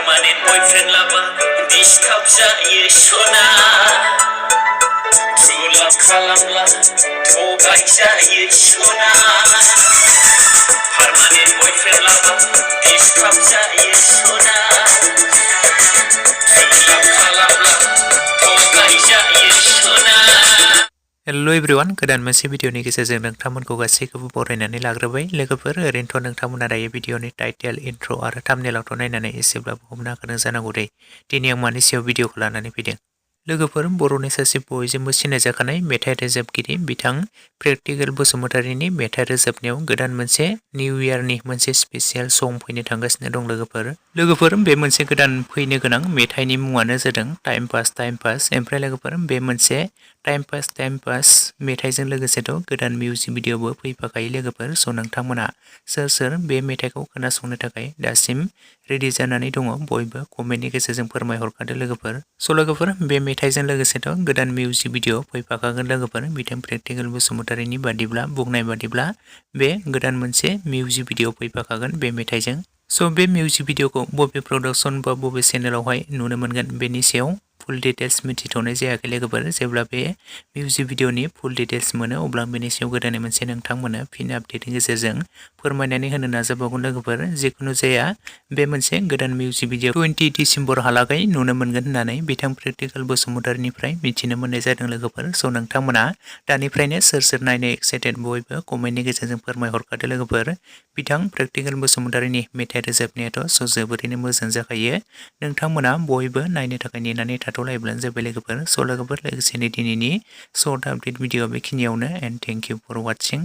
Permanent boyfriend लाबा disturb जायो सना True love खालामब्ला थगाय जायो सना Permanent boyfriend लाबा disturb जायो सना True love खालामब्ला थगाय जायो सना Hello everyone, गोदान मोनसे भिडियोनि गेजेरजों नोंथांमोनखौ गासैखौबो बरायनानै लाग्रोबाय लोगोफोर ओरैनोथ' नोंथांमोना दायो भिडियोनि टाइटेल इन्ट्र आरो थाम्बनेलावथ' नायनानै एसेब्लाबो हमनो हाखादों जानांगौ दे दिनै आं मानि सायाव भिडियोखौ लानानै फैदों लोगोफोर बर'नि सासे बयजोंबो सिनायजाखानाय मेथाइ रोजाबगिरि बिथां प्रेक्टिकेल बसुमतारीनि मेथाइ रोजाबनायाव गोदान मोनसे निउ इयारनि मोनसे स्पेशियेल सं फैनो थांगासिनो दं लोगोफोर बे मोनसे गोदान फैनो गोनां मेथाइनि मुङानो जादों टाइम पास ओमफ्राय लोगोफोर बे मोनसे टाइम पास मेथाइजों लोगोसेथ' गोदान मिउजिक भिडियोबो फैफाखायो लोगोफोर स' नोंथांमोना सोर बे मेथाइखौ खोनासंनो थाखाय दासिम रेडि जानानै दङ बयबो कमेन्टनि गेजेरजों फोरमायहरखादो लोगोफोर स' लोगोफोर बे मेथाइजों लोगोसेथ' गोदान मिउजिक भिडियो फैफाखागोन लोगोफोर बिथां प्रेक्टिकेल बसुमतारीनि बादिब्ला बुंनाय बादिब्ला बे गोदान मोनसे मिउजिक भिडियो फैफाखागोन बे मेथाइजों स' बे मिउजिक भिडियोखौ बबे प्रडाक्शन बा बबे चेनेलावहाय नुनो मोनगोन बेनि सायाव फुल डिटेल्स मिथिथ'नाय जायाखै लोगोफोर जेब्ला बे मिउजिक भिडियोनि फुल डिटेल्स मोनो अब्ला बेनि सायाव गोदानै मोनसे नोंथांमोननो फिन आपडेटनि गेजेरजों फोरमायनानै होनो नाजाबावगोन लोगोफोर जिखुनु जाया बे मोनसे गोदान मिउजिक भिडियो 20 डिसेम्बरहालागै नुनो मोनगोन होननानै बिथां प्रेक्टिकेल बसुमतारीनिफ्राय मिथिनो मोननाय जादों लोगोफोर स' नोंथांमोना दानिफ्रायनो सोर नायनो एक्साइटेड बयबो कमेन्टनि गेजेरजों फोरमायहरखादो लोगोफोर बिथां प्रेक्टिकेल बसुमतारीनि मेथाइ रोजाबनायाथ' स' जोबोरैनो मोजां जाखायो नोंथांमोना बयबो नायनो थाखाय नेनानै थाथ'लायब्लानो जाबाय लोगोफोर स' लोगोफोर लोगोसेनो दिनैनि शर्ट आपडेट भिडियो बेखिनियावनो एन्ड थेंक इउ फर वाचिं